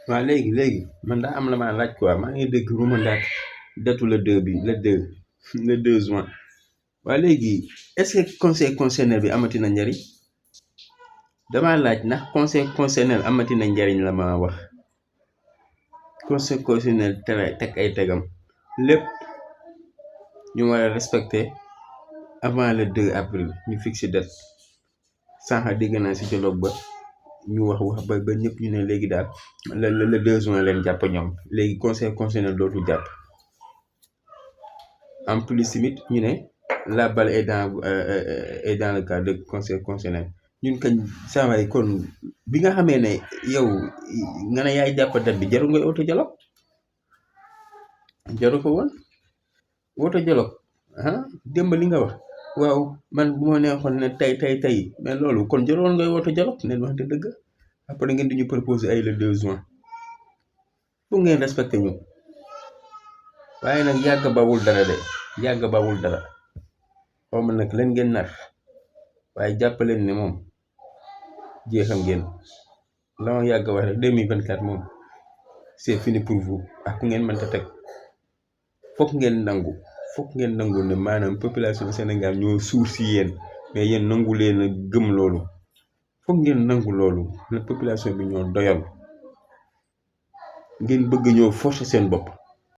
waaw léegi man daa am la ma laaj quoi maa ngi dégg ruumandaat datu le 2 bi le 2 juin waaye léegi est-ce que conseil constitutionnel bi amati na njariñ damaa laaj ndax conseil constitutionnel amati na njariñ la ma wax conseil constitutionnel tere teg ay tegam lépp ñu war a respecter avant le 2 avril ñu fixé date sànq dégg naa si dialogue ba ñu wax ba ñëpp ñu ne léegi daal le 2 juin leen jàpp ñoom léegi conseil constitutionnel dootul jàpp en plus tamit ñu ne la balle est dans le cas de conseil constitutionnel ñun kañ saa waay kon bi nga xamee ne yow nga ne yaay jàpp date bi jarul ngay auto dialogue jaru ko woon auto dialogue démb li nga wax waaw man bu ma neexoon ne tey mais loolu kon jaroon ngay auto dialogue neen wax dëgg après ngeen di ñu proposer ay le 2 juin fu ngeen respecté ñu waaye nag yàgg bawul dara xaw ma nag leen ngeen nar waaye jàppaleen ne moom jeexam ngeen la ma yàgg wax rek 2024 moom c'est fini pour vous ak ku ngeen mënta teg foog ngeen nangu ne maanaam population Sénégal ñoo suur si yéen mais yéen nangu leen a gëm loolu foog ngeen nangu loolu ne population bi ñoo doyal ngeen bëgg ñoo forcer seen bopp